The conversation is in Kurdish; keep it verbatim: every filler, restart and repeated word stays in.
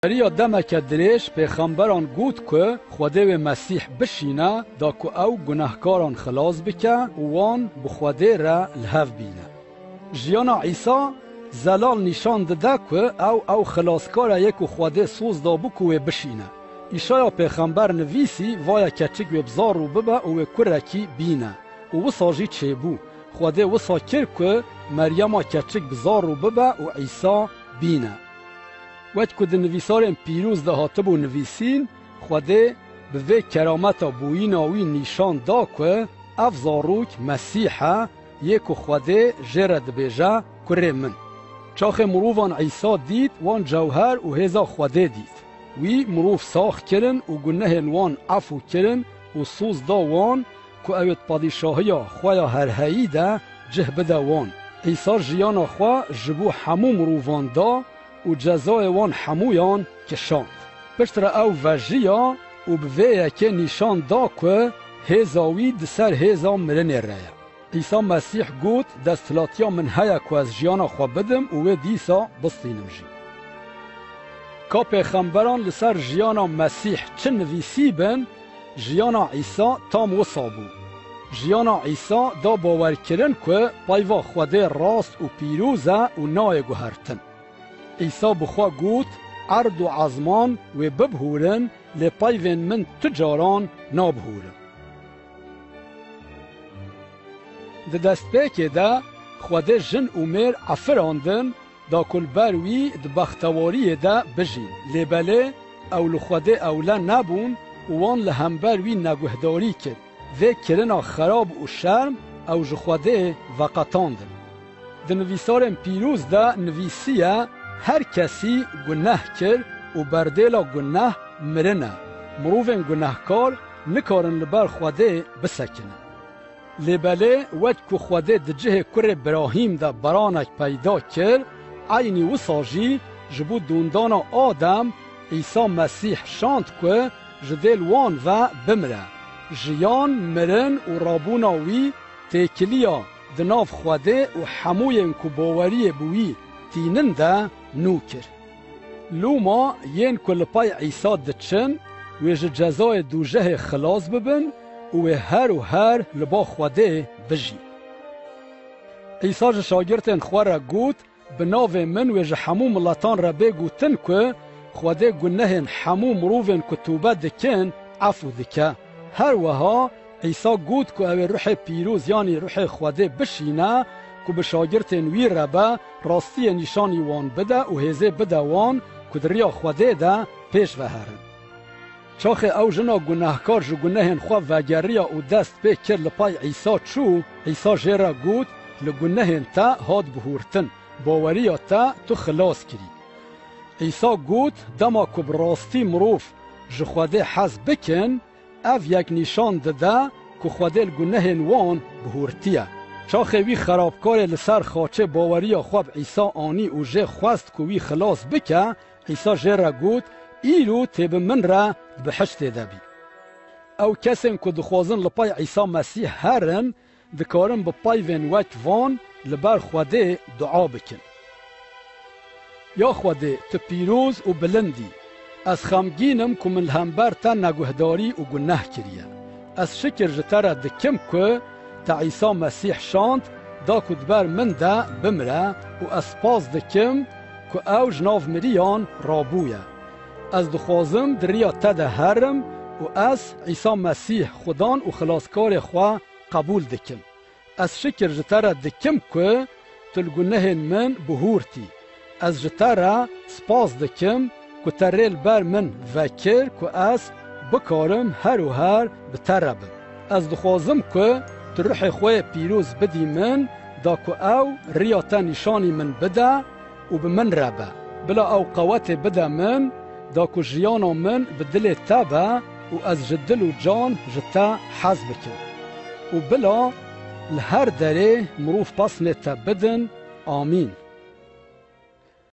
Beriya demeke dirêj pêxemberan got ku Xwedê wê Mesîh bişîne, da ku ew gunehkaran xilas bike û wan bi Xwedê re li hev bîne. Jiyana Îsa zelal nîşan dide ku ew, ew xilaskar e yê ku Xwedê soz dabû ku wê bişîne. Îşaya pêxember nivîsî, va ye keçik wê bi zar rû bibe û wê kurekî bîne. Û wisa jî çêbû. Xwedê wisa kir ku Meryema keçik bi zar rû bibe û Îsa bîne. Wek ku di nivîsarên pîroz de hatibû nivîsîn, Xwedê bi vê kerameta bûyîna wî nîşan da ku ev zarok Mesîh e, yê ku Xwedê jê re dibêje, Kurê min. Çaxê mirovan Îsa dît, wan cewher û hêza Xwedê dît. Wî mirov sax kirin û gunehên wan efû kirin û soz da wan ku ew ê di padîşahiya xwe ya herheyî de cih bide wan. Îsa jiyana xwe ji bo hemû mirovan da û cezayê wan hemûyan kişand. Piştre ew vejiya û bi vê yekê nîşan da ku hêza wî di ser hêza mirinê re ye. Îsa Mesîh got, Desthilatiya min heye ku ez jiyana xwe bidim û wê dîsa bistînim jî. Ka pêxemberan li ser jiyana Mesîh çi nivîsî bin, jiyana Îsa tam wisa bû. Jiyana Îsa da bawerkirin ku peyva Xwedê rast û pîroz e û nayê guhertin. Îsa bi xwe got, Erd û ezman wê bibihûrin, lê peyvên min tu caran nabihûrin. Di destpêkê de Xwedê jin û mêr efirandin, da ku li ber wî di bextewariyê de bijîn. Lê belê ew li Xwedê ewle nebûn û wan li hember wî neguhdarî kir. Vê kirina xerab û şerm ew ji Xwedê veqetandin. Di nivîsarên pîroz de nivîsiye, Her kesî guneh kir û berdêla guneh mirin e. Mirovên gunehkar nikarin li ber Xwedê bisekinin. Lê belê wek ku Xwedê di cihê kurê Birahîm de beranek peyda kir, eynî wisa jî ji bo dûndana Adem Îsa Mesîh şand ku ji dêl wan ve bimire. Jiyan, mirin û rabûna wî têkiliya di nav Xwedê û hemûyên ku baweriyê bi wî tînin de nû kir. Loma yên ku li pey Îsa diçin, wê ji cezayê dûjehê xilas bibin û wê her û her li ba Xwedê bijî. Îsa ji şagirtên xwe re got, Bi navê min wê ji hemû miletan re bê gotin ku Xwedê gunehên hemû mirovên ku tobe dikin, efû dike. Her wiha Îsa got ku ew ê Ruhê Pîroz, yanî Ruhê Xwedê bişîne ku bi şagirtên wî re be, rastiyê nîşanî wan bide û hêzê bide wan ku di riya Xwedê de pêş ve herin. Çaxê ew jina gunehkar ji gunehên xwe vegeriya û dest pê kir li pay Îsa çû, Îsa jê re got, Li gunehên te hat bihûrtin, baweriya te tu xilas kirî. Îsa got, Dema ku bi rastî mirov ji Xwedê hez bikin, ev yek nîşan dide ku Xwedê li gunehên wan bihûrtiye. Çaxê wî xerabkarê li ser xaçê baweriya xwe bi Îsa anî û jê xwest ku wî xilas bike, Îsa jê re got, Îro tê bi min re di bihiştê de bî. Ew kesên ku dixwazin li pay Îsa Mesîh herin, dikarin bi peyvên wek van li ber Xwedê dua bikin. Ya Xwedê, tu pîroz û bilind î. Ez xemgîn im ku min li hember te neguhdarî û guneh kiriye. Ez şikir ji te re dikim ku te Îsa Mesîh şand, da ku di ber min de bimire û ez spas dikim ku ew ji nav miriyan rabûye. Ez dixwazim di riya te de herim û ez Îsa Mesîh Xudan û Xilaskarê xwe qebûl dikim. Ez şikir ji te re dikim ku tu li gunehên min bihûrtî. Ez ji te re spas dikim ku te rê li ber min vekir ku ez bikarim her û her bi te re bim. Ez dixwazim ku tu ruhê xwe yê pîroz bidî min, da ku ew riya te nîşanî min bide û bi min re be. Bila ew qewetê bide min, da ku jiyana min bi dilê te be û ez ji dil û can ji te hez bikim. Û bila li her derê mirov pesnê te bidin. Amîn.